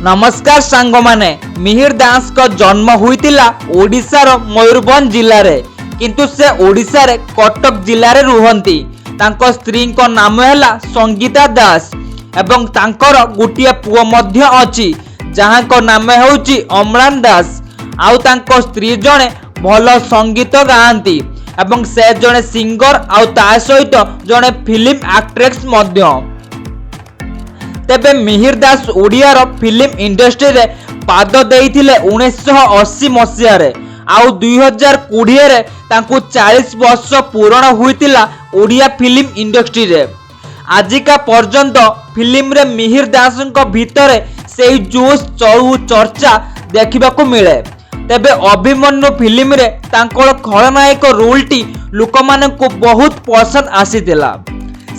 ନମସ୍କାର ସାଙ୍ଗମାନେ। ମିହିର ଦାସଙ୍କ ଜନ୍ମ ହୋଇଥିଲା ଓଡ଼ିଶାର ମୟୂରଭଞ୍ଜ ଜିଲ୍ଲାରେ, କିନ୍ତୁ ସେ ଓଡ଼ିଶାରେ କଟକ ଜିଲ୍ଲାରେ ରୁହନ୍ତି। ତାଙ୍କ ସ୍ତ୍ରୀଙ୍କ ନାମ ହେଲା ସଙ୍ଗୀତା ଦାସ ଏବଂ ତାଙ୍କର ଗୋଟିଏ ପୁଅ ମଧ୍ୟ ଅଛି, ଯାହାଙ୍କ ନାମ ହେଉଛି ଅମ୍ଳାନ ଦାସ। ଆଉ ତାଙ୍କ ସ୍ତ୍ରୀ ଜଣେ ଭଲ ସଙ୍ଗୀତ ଗାଆନ୍ତି ଏବଂ ସେ ଜଣେ ସିଙ୍ଗର ଆଉ ତା ସହିତ ଜଣେ ଫିଲ୍ମ ଆକ୍ଟ୍ରେସ୍ ମଧ୍ୟ। ତେବେ ମିହିର ଦାସ ଓଡ଼ିଆର ଫିଲ୍ମ ଇଣ୍ଡଷ୍ଟ୍ରିରେ ପାଦ ଦେଇଥିଲେ 1980 ମସିହାରେ ଆଉ 2020ରେ ତାଙ୍କୁ 40 ବର୍ଷ ପୂରଣ ହୋଇଥିଲା ଓଡ଼ିଆ ଫିଲ୍ମ ଇଣ୍ଡଷ୍ଟ୍ରିରେ। ଆଜିକା ପର୍ଯ୍ୟନ୍ତ ଫିଲ୍ମରେ ମିହିର ଦାସଙ୍କ ଭିତରେ ସେଇ ଜୋସ୍ ଆଉ ଚର୍ଚ୍ଚା ଦେଖିବାକୁ ମିଳେ। ତେବେ ଅଭିମନ୍ୟୁ ଫିଲ୍ମରେ ତାଙ୍କର ଖଳନାୟକ ରୋଲଟି ଲୋକମାନଙ୍କୁ ବହୁତ ପସନ୍ଦ ଆସିଥିଲା।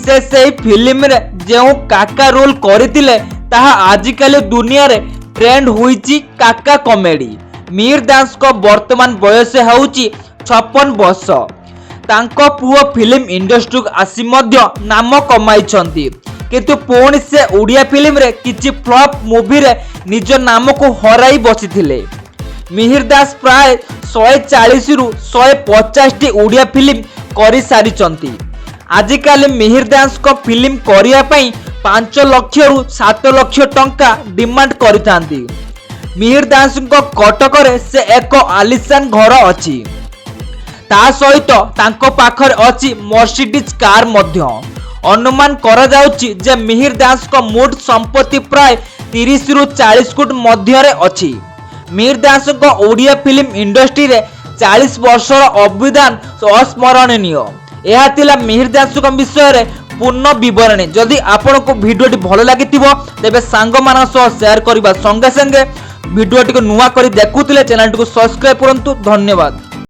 ସେ ସେଇ ଫିଲ୍ମରେ ଯେଉଁ କାକା ରୋଲ କରିଥିଲେ, ତାହା ଆଜିକାଲି ଦୁନିଆରେ ଟ୍ରେଣ୍ଡ ହୋଇଛି, କାକା କମେଡି। ମିହିର ଦାସଙ୍କ ବର୍ତ୍ତମାନ ବୟସ ହେଉଛି 56 ବର୍ଷ। ତାଙ୍କ ପୁଅ ଫିଲ୍ମ ଇଣ୍ଡଷ୍ଟ୍ରିକୁ ଆସି ମଧ୍ୟ ନାମ କମାଇଛନ୍ତି, କିନ୍ତୁ ପୁଣି ସେ ଓଡ଼ିଆ ଫିଲ୍ମରେ କିଛି ଫ୍ଲପ୍ ମୁଭିରେ ନିଜ ନାମକୁ ହରାଇ ବସିଥିଲେ। ମିହିର ଦାସ ପ୍ରାୟ 140ରୁ 150ଟି ଓଡ଼ିଆ ଫିଲ୍ମ କରିସାରିଛନ୍ତି। ଆଜିକାଲି ମିହିର ଦାସଙ୍କ ଫିଲ୍ମ କରିବା ପାଇଁ 5 ଲକ୍ଷରୁ 7 ଲକ୍ଷ ଟଙ୍କା ଡିମାଣ୍ଡ କରିଥାନ୍ତି। ମିହିର ଦାସଙ୍କ କଟକରେ ସେ ଏକ ଆଲିସାନ ଘର ଅଛି। ତା ସହିତ ତାଙ୍କ ପାଖରେ ଅଛି ମର୍ସିଡିଜ୍ କାର୍ ମଧ୍ୟ। ଅନୁମାନ କରାଯାଉଛି ଯେ ମିହିର ଦାସଙ୍କ ମୋଟ ସମ୍ପତ୍ତି ପ୍ରାୟ 30ରୁ 40 କୋଟି ମଧ୍ୟରେ ଅଛି। ମିହିର ଦାସଙ୍କ ଓଡ଼ିଆ ଫିଲ୍ମ ଇଣ୍ଡଷ୍ଟ୍ରିରେ 40 ବର୍ଷର ଅବଦାନ ଅସ୍ମରଣୀୟ। ଏହା ଥିଲା ମିହିର ଦାସଙ୍କ ବିଷୟରେ ପୂର୍ଣ୍ଣ ବିବରଣୀ। ଯଦି ଆପଣଙ୍କୁ ଭିଡ଼ିଓଟି ଭଲ ଲାଗିଥିବ, ତେବେ ସାଙ୍ଗମାନଙ୍କ ସହ ସେୟାର କରିବା ସଙ୍ଗେ ସଙ୍ଗେ ଭିଡ଼ିଓଟିକୁ ନୂଆ କରି ଦେଖୁଥିଲେ ଚ୍ୟାନେଲଟିକୁ ସବସ୍କ୍ରାଇବ୍ କରନ୍ତୁ। ଧନ୍ୟବାଦ।